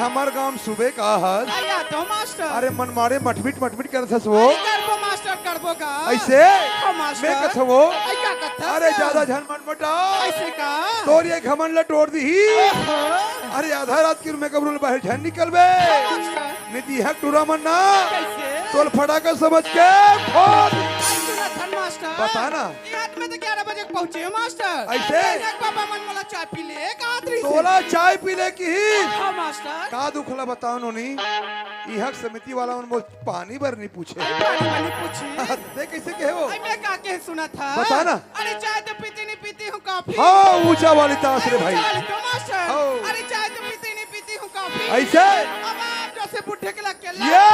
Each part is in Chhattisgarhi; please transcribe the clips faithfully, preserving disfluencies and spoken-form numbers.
हमर गांव सुबे का हस? आया तो मास्टर। अरे मन मारे मटमिट मटमिट करत हस वो। अरे करबो मास्टर, करबो का। ऐसे? हाँ मास्टर। मैं कथो वो। ऐ का कथस? अरे ज्यादा झन मन मटा। ऐसे का? तोर ये घमंड ला टोर दिही। ओहो। अरे आधा रात के मैं कबरू बाहर झन निकलबे। हाँ मास्टर। नहीं दी हक टूरा मन ना। कैसे? तोल फटाका समझ के फोड़। ऐसे ना थन मास्टर। बता ना। रात में तो ग्यारह बजे पहुंचे हो मास्टर। ऐसे? अरे बाबा मन मोला चाय पी ले, एक आदरी से। तोला चाय पी ले की ही? हाँ मास्टर। का दुख ला बताओ नोनी? इहक समिति वाला मन मोल पानी बर नहीं पूछे। अरे पानी बर नहीं पूछे। ते कैसे कहे हो? अरे मैं का कहे सुना था? बता ना। अरे चाय तो पीती नहीं पीती हूँ कॉफी। हाँ, ऊंचा वाली ताश रे भाई। ऊंचा वाली तो मास्टर। हाँ। अरे चाय तो पीती नहीं पीती हूँ कॉफी। ऐसे? अब आप जैसे बुढ़े के लग ये!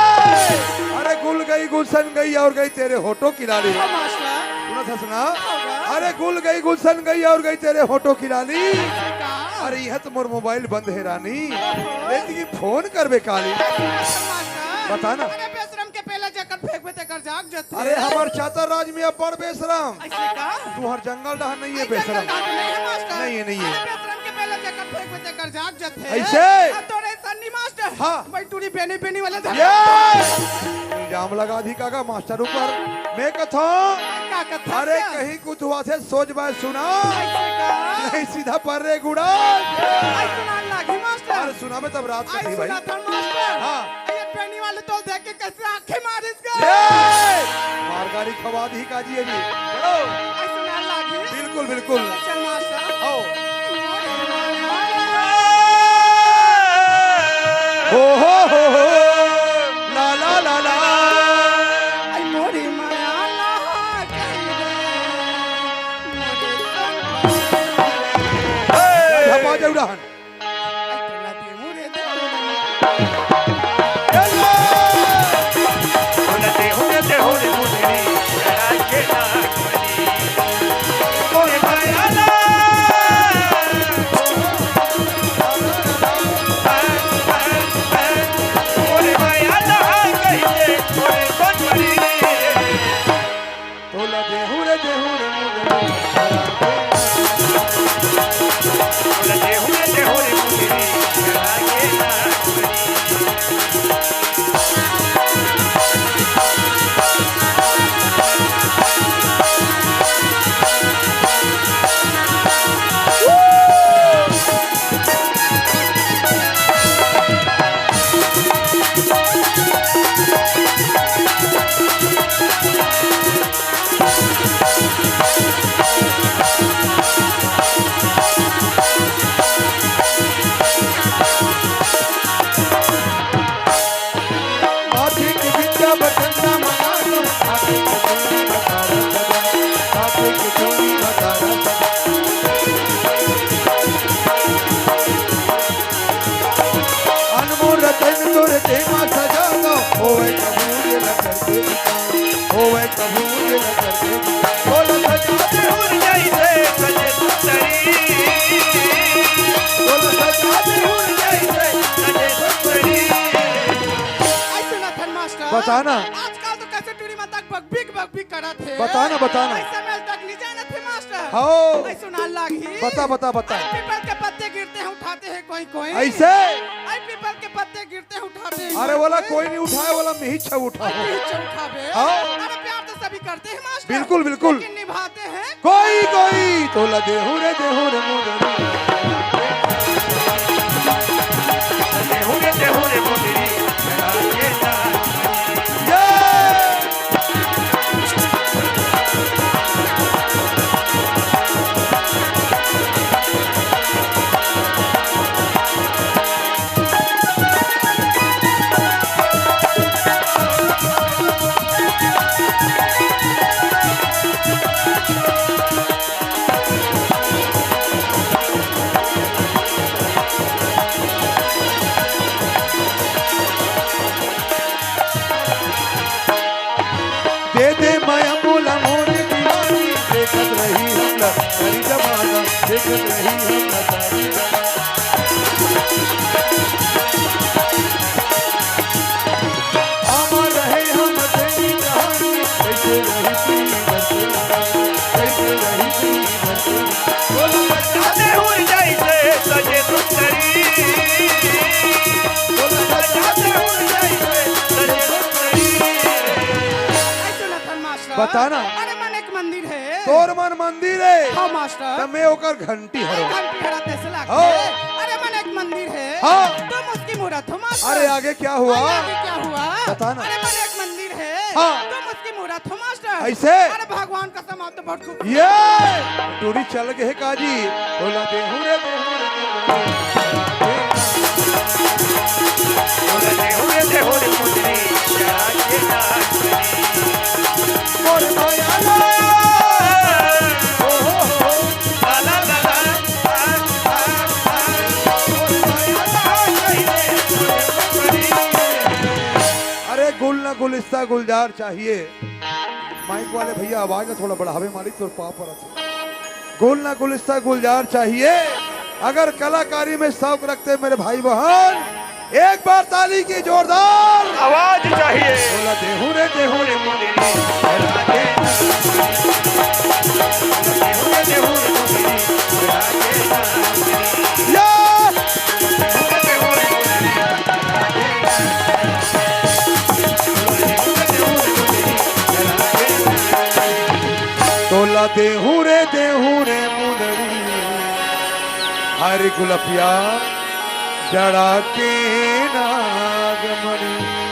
अरे गुल गई, गुलशन गई और गई तेरे होठों की लाली। हाँ, मास्टर। सुना था, सुना? होगा। अरे गुल गई, गुलशन गई और गई तेरे होठों की लाली। ऐसे का? अरे यह तो मोर मोबाइल बंद है रानी। ओहो। लेकिन फोन कर बे काली। ऐसे का, मास्टर? बता ना। अरे बेशरम के पहले जकर फेंक में तेकर जाग जते। अरे हमार चातर राज में अब बड़ बेशरम। ऐसे का? तू हर जंगल डहा नहीं है अरे बेशरम। जंगल डहा नहीं है, मास्टर। नहीं है, नहीं है। अरे बेशरम के पहले जकर फेंक में तेकर जाग जते। ऐसे? अब तोरे सन्नी मास्टर। हाँ। भाई टूरी बेनी बेनी वाले ये! इल्जाम लगा दी काका मास्टर ऊपर। मैं कथा। का कथा अरे क्या? कहीं कुछ हुआ से सोच बाय सुना। ऐसे का? नहीं सीधा पर रे गुड़ा। आई सुनान लागी मास्टर। अरे सुना मैं तब रात आई कथी भाई। सुना था मास्टर। हाँ। ये बेनी वाले तोल देख के कैसे आंखें मारिस गे? ये! मारगारी खवा दी काजी अभी। चलो। आई सुनान लागी। बिल्कुल, बिल्कुल। चल मास्टर। आओ। ओ हो हो हो, ला ला ला ला। आई मोरी माया ला कही रे, मोरे संग। ए! झपा जाऊ रहन। आई तोला देहू रे देहू रे। ए लो! तोला देहू रे देहू रे मुंदरी, लड़ा के ना अनमोल रतन तोर देमा सजानो, होवे कबूल न करके होवे कबूल न करके। बोल सजा दे हुर जैसे सजे सुंदरी। बोल सजा दे हुर जैसे सजे सुंदरी। आई सुना थन मास्टर। बता ना। आजकल तो कैसे टूरी मन तक बकबिक बकबिक करत हे। बता ना, बता ना। ऐसे मेल तक नहीं जानत हे मास्टर। हाँ। आई सुना लागी। बता, बता, बता। आई पीपल के पत्ते गिरते हैं उठाते हैं कोई कोई। ऐसे? आई पीपल के पत्ते गिरते उठाते हैं। अरे वाला कोई नहीं उठाए, वाला मिही छव उठाओ। अरे मिही छव उठावे। हाँ। अरे प्यार तो सभी करते हैं मास्टर। बिल्कुल, बिल्कुल। लेकिन निभाते हैं कोई, कोई। तोला देहू रे, देहू रे, मोरे रे। देहू रे, देहू रे, मोरे रे। ये! दे दे माया मोला मोरे दीवानी, देखत रही हमला करी जमाना, देखत रही हमला करी जमाना। अमर रहे हम तेरी कहानी, कैसे रही प्रीत, कैसे रही प्रीत। बोल बता दे उड़ जाई से सजे सुंदरी। बता ना। अरे मन एक मंदिर है। तोर मन मंदिर है। हाँ मास्टर। त मैं ओकर घंटी हरो। घंटी हरा तैसे लागथे। हाँ। अरे मन एक मंदिर है। हाँ। तुम उसकी मूरत हो मास्टर। अरे आगे क्या हुआ? अरे आगे क्या हुआ? बता ना। अरे मन एक मंदिर है। हाँ। तुम उसकी मूरत हो मास्टर। ऐसे? अरे भगवान कसम, आप तो बहुत खूब। ये टूरी चल गए काजी। बोला देहू रे देहू रे। बोला देहू रे देहू रे मुंदरी। अरे गुल ना गुलिस्ता गुलजार चाहिए। माइक वाले भैया, आवाज ना थोड़ा बढ़ावे, मालिक तोर पाँव परत हे। गुल ना गुलिस्ता गुलजार चाहिए। अगर कलाकारी में शौक रखते मेरे भाई बहन, एक बार ताली की जोरदार आवाज चाहिए। बोला देहू रे देहू रे मुंदरी। देहू रे देहू रे मुंदरी। या। तोला देहू रे देहू रे मुंदरी। हरी गुलपिया जड़ा के नागमणि।